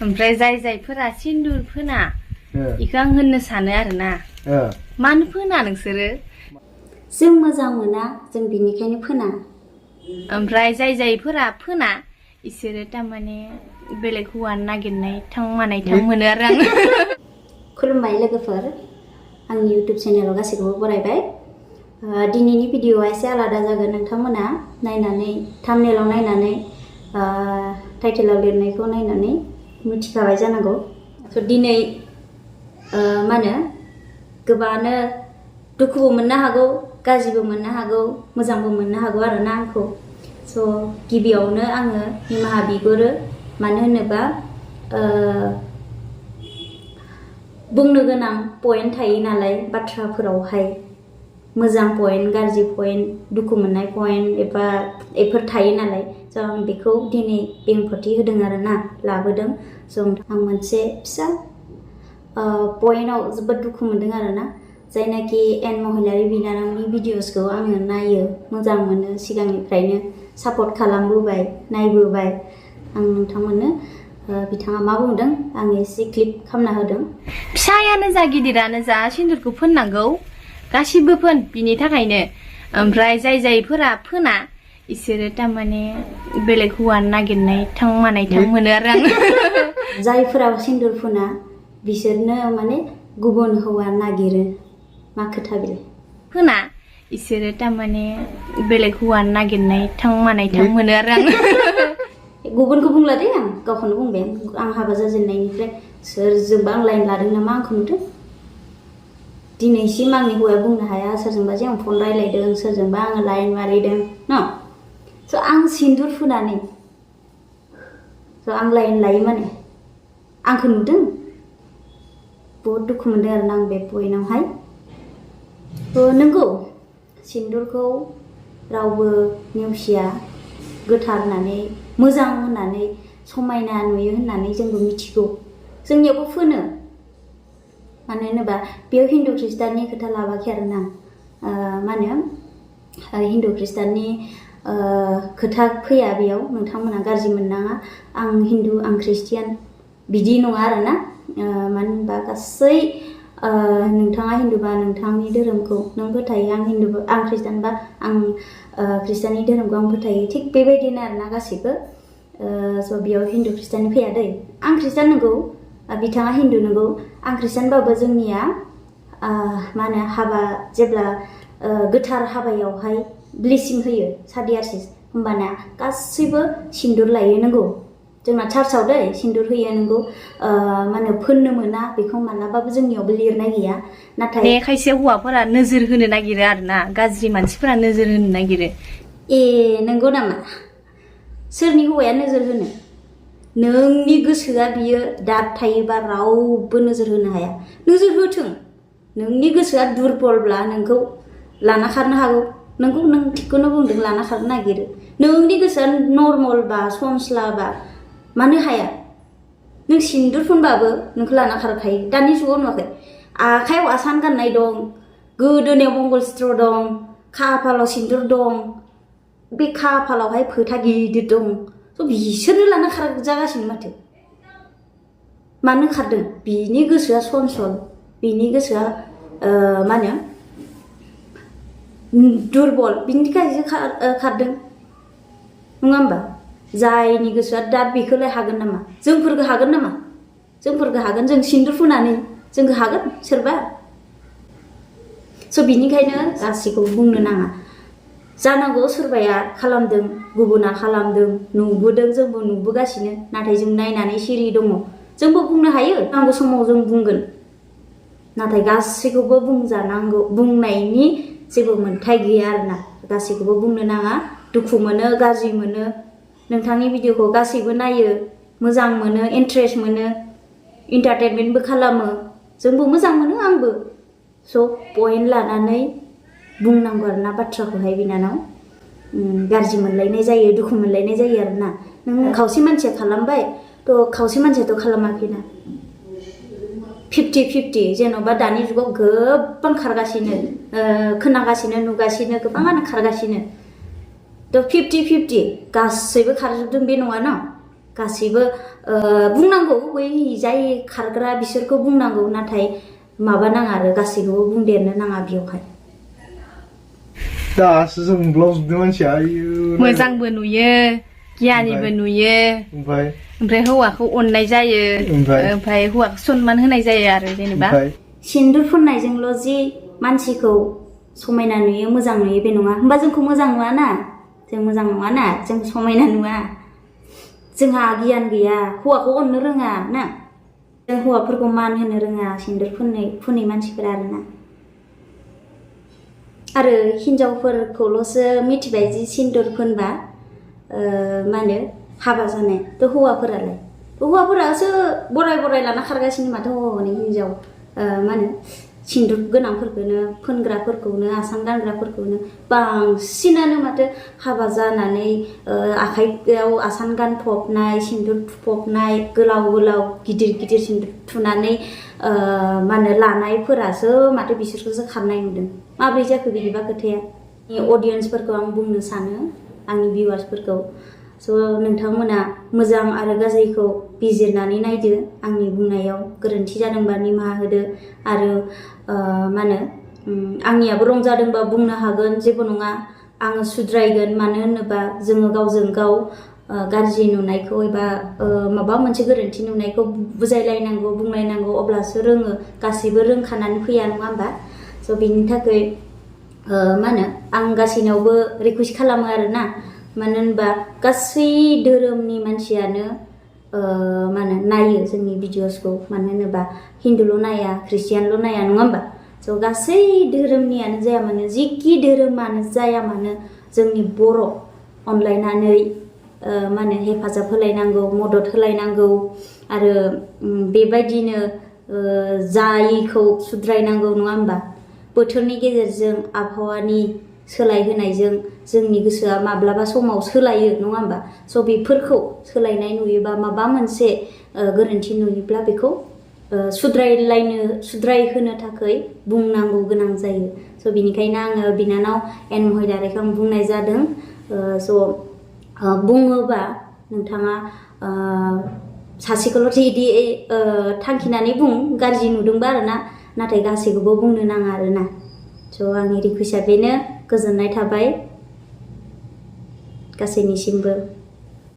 ओमफ्राय जायफोरा सिन्दुर फोना इखौ आं होननो सानो आरोना मानो फोना नोंसोरो जों मोजां मोना जों बिनिखायनो फोना ओमफ्राय जायफोरा फोना इसोरो तारमाने बेलेग हौवा नागिरनाय थां मोनो आरो आं खुलुमबाय लोगोफोर आंनि इउटुब चेनेलाव गासैखौबो बरायबाय दिनैनि भिडिअआ एसे आलादा जागोन नोंथांमोना नायनानै थाम्बनेलाव नायनानै टाइटेलाव लिरनायखौ नायनानै मिथिखाबाय जानांगौ स' दिनै मा होनो गोबाङानो दुखुबो मोननो हागौ गाज्रिबो मोननो हागौ मोजांबो मोननो हागौ आरोना आंखौ स' गिबियावनो आङो निमाहा बिगोरो मानो होनोबा बुंनो गोनां पइन्ट थायो नालाय बाथ्राफोरावहाय मोजां पइन्ट गाज्रि पइन्ट दुखु मोननाय पइन्ट एबा एफोर थायो नालाय स' आं बेखौ दिनै बेंफोरथि होदों आरोना लाबोदों स' आं मोनसे फिसा पइन्टआव जोबोद दुखु मोनदों आरोना जायनाखि एन महिलारि बिनानावनि भिडिअसखौ आङो नायो मोजां मोनो सिगांनिफ्रायनो सापर्ट खालामबोबाय नायबोबाय आं नोंथांमोननो बिथाङा मा बुंदों आं एसे क्लिप खालामना होदों फिसायानो जा गिदिरानो जा सिन्दुरखौ फोननांगौ गासिबो फोन बिनि थाखायनो ओमफ्राय जायफोरा फोना इसोरो तारमाने बेलेग हौवा नागिरनाय थां मोनो आरो आं जायफोरा सिन्दुर फोना बिसोरनो माने गुबुन हौवा नागिरो मा खोथा बेलाय फोना इसोरो तारमाने बेलेग हौवा नागिरनाय थां मोनो आरो आं गुबुनखौ बुंला दे आं गावखौनो बुंबाय आं हाबा जाजेननायनिफ्राय सोरजोंबा आं लाइन लादों नामा आंखौ नुदों दिनैसिम आंनि हौवाया बुंनो हाया सोरजोंबा जे आं फन रायलायदों सोरजोंबा आङो लाइन मारिदों न स' आं सिन्दुर फुनानै स' आं लाइन लायो माने आंखौ नुदों बहुद दुखु मोनदों आरोना आं बे पइन्टआवहाय नंगौ सिन्दुरखौ रावबो नेवसिया गोथार होननानै मोजां होननानै समायना नुयो होननानै जोंबो मिथिगौ जोंनियावबो फोनो मानो होनोबा बेयाव हिन्दु ख्रिस्टाननि खोथा लाबाखै आरोना मा होनो हिन्दु ख्रिस्टाननि खोथा फैया बेयाव नोंथांमोना गाज्रि मोननाङा आं हिन्दु आं ख्रिस्टियान बिदि नङा आरोना मानो होनबा गासै नोंथाङा हिन्दुबा नोंथांनि धोरोमखौ नों फोथायो आं हिन्दुबा आं ख्रिस्टानबा आं ख्रिस्टाननि धोरोमखौ आं फोथायो थिग बेबायदिनो आरोना गासैबो स' बेयाव हिन्दु ख्रिस्टान फैया दै आं ख्रिस्टान नंगौ बिथाङा हिन्दु नंगौ आं ख्रिस्टानबाबो जोंनिया मा होनो हाबा जेब्ला गोथार हाबायावहाय ब्लेसिं होयो सादियासिस होमबाना गासैबो सिन्दुर लायो नंगौ जोंना चार्चआव दै सिन्दुर होयो नंगौ मा होनो फोननो मोना बेखौ मालाबाबो जोंनियावबो लिरनाय गैया नाथाय खायसे हौवाफोरा नोजोर होनो नागिरो आरोना गाज्रि मानसिफोरा नोजोर होनो नागिरो नंगौ नामा सोरनि हौवाया नोजोर होनो नोंनि गोसोआ बियो दाद थायोबा रावबो नोजोर होनो हाया नोजोर होथों नोंनि गोसोआ दुरबलब्ला नोंखौ लाना खारनो हागौ नोंखौ नों थिगखौनो बुंदों लाना खारनो नागिरो नोंनि गोसोआ नर्मेलबा सनस्लाबा मानो हाया नों सिन्दुर फुनबाबो नोंखौ लाना खारखायो दानि जुगाव नुवाखै आखायाव आसान गाननाय दं गोदोनायाव मंगलसूत्र दं खाफालाव सिन्दुर दं बे खाफालावहाय फोथा गिदिर दं स' बिसोरनो लाना खारजागासिनो माथो मानो खारदों बिनि गोसोआ सनसल बिनि गोसोआ मा होनो दुरबल बिनि थाखायसो खारदों नङा होमबा जायनि गोसोआ दा बेखौलाय हागोन नामा जोंफोरखौ हागोन नामा जोंफोरखौ हागोन जों सिन्दुर फुनानै जोंखौ हागोन सोरबा स' बिनिखायनो गासैखौबो बुंनो नाङा जानांगौ सोरबाया खालामदों गुबुना खालामदों नुबोदों जोंबो नुबोगासिनो नाथाय जों नायनानै सिरि दङ जोंबो बुंनो हायो नांगौ समाव जों बुंगोन नाथाय गासैखौबो बुंजानांगौ बुंनायनि जेबो मोन्थाय गैया आरोना गासैखौबो बुंनो नाङा दुखु मोनो गाज्रि मोनो नोंथांनि भिडिअखौ गासैबो नायो मोजां मोनो इन्टारेस्ट मोनो इन्टारटेनमेन्टबो खालामो जोंबो मोजां मोनो आंबो स' पइन्ट लानानै बुंनांगौ आरोना बाथ्राखौहाय बिनानाव गाज्रि मोनलायनाय जायो दुखु मोनलायनाय जायो आरोना नों खावसे मानसिया खालामबाय थ' खावसे मानसियाथ' खालामाखैना 50-50 जेन'बा दानि जुगाव गोबां खारगासिनो खोनागासिनो नुगासिनो गोबाङानो खारगासिनो थ' 50-50 गासैबो खारजोबदों बे नङा ना गासिबो बुंनांगौ बै जाय खारग्रा बिसोरखौ बुंनांगौ नाथाय माबा नाङा आरो गासैखौबो बुंदेरनो नाङा बेवहाय दासो जोंब्लाव जोबदों मानसिया मोजांबो नुयो गियानिबो नुयो ओमफ्राय हौवाखौ अननाय जायो ओमफ्राय हौवाखौ सनमान होनाय जायो आरो जेनेबा सिन्दुर फुननायजोंल' जि मानसिखौ समायना नुयो मोजां नुयो बे नङा होमबा जोंखौ मोजां नुवा ना जों मोजां नङा ना जों समायना नुवा जोंहा गियान गैया हौवाखौ अननो रोङा ना जों हौवाफोरखौ मान होनो रोङा सिन्दुर फुनै मानसिफोरा आरोना आरो हिन्जावफोरखौल'सो मिथिबाय जि सिन्दुर फुनबा मा होनो हाबा जानाय थ' हौवाफोरालाय हौवाफोरासो बराय लाना खारगासिनो माथो हौवानि हिन्जाव मा होनो सिन्दुर गोनांफोरखौनो फोनग्राफोरखौनो आसान गानग्राफोरखौनो बांसिनानो माथो हाबा जानानै आखाइयाव आसान गानफबनाय सिन्दुर थुफबनाय गोलाव गिदिर सिन्दुर थुनानै मा होनो लानायफोरासो माथो बिसोरखौसो खारनाय नुदों माब्रै जाखो बिदिबा खोथाया अडियन्सफोरखौ आं बुंनो सानो आंनि भिउवार्सफोरखौ स' नोंथांमोना मोजां आरो गाज्रिखौ बिजिरनानै नायदो आंनि बुंनायाव गोरोन्थि जादोंबा निमाहा होदो आरो मा होनो आंनियाबो रं जादोंबा बुंनो हागोन जेबो नङा आङो सुद्रायगोन मानो होनोबा जोङो गावजों गाव गाज्रि नुनायखौ एबा माबा मोनसे गोरोन्थि नुनायखौ बुजायलायनांगौ बुंलायनांगौ अब्लासो रोङो गासैबो रोंखानानै फैया नङा होमबा स' बिनि थाखाय मा होनो आं गासैनावबो रिकुवेस्ट खालामो आरोना मानो होनबा गासै धोरोमनि मानसियानो मा होनो नायो जोंनि भिडिअसखौ मानो होनोबा हिन्दुल' नाया ख्रिस्टियानल' नाया नङा होमबा स' गासै धोरोमनियानो जाया मानो जिखि धोरोमानो जाया मानो जोंनि बर' अनलायनानै मा होनो हेफाजाब होलायनांगौ मदद होलायनांगौ आरो बेबायदिनो जायिखौ सुद्रायनांगौ नङा होमबा बोथोरनि गेजेरजों आबहावानि सोलायहोनायजों जोंनि गोसोआ माब्लाबा समाव सोलायो नङा होमबा स' बेफोरखौ सोलायनाय नुयोबा माबा मोनसे गोरोन्थि नुयोब्ला बेखौ सुद्रायहोनो थाखाय बुंनांगौ गोनां जायो स' बिनिखायनो आङो बिनानाव एन महिलारिखौ आं बुंनाय जादों स' बुङोबा नोंथाङा सासेखौल' इदि थांखिनानै बुं गाज्रि नुदोंबा आरोना नाथाय गासैखौबो बुंनो नाङा आरोना स' आंनि रिकुवेस्टआ बेनो गोजोननाय थाबाय गासैनिसिमबो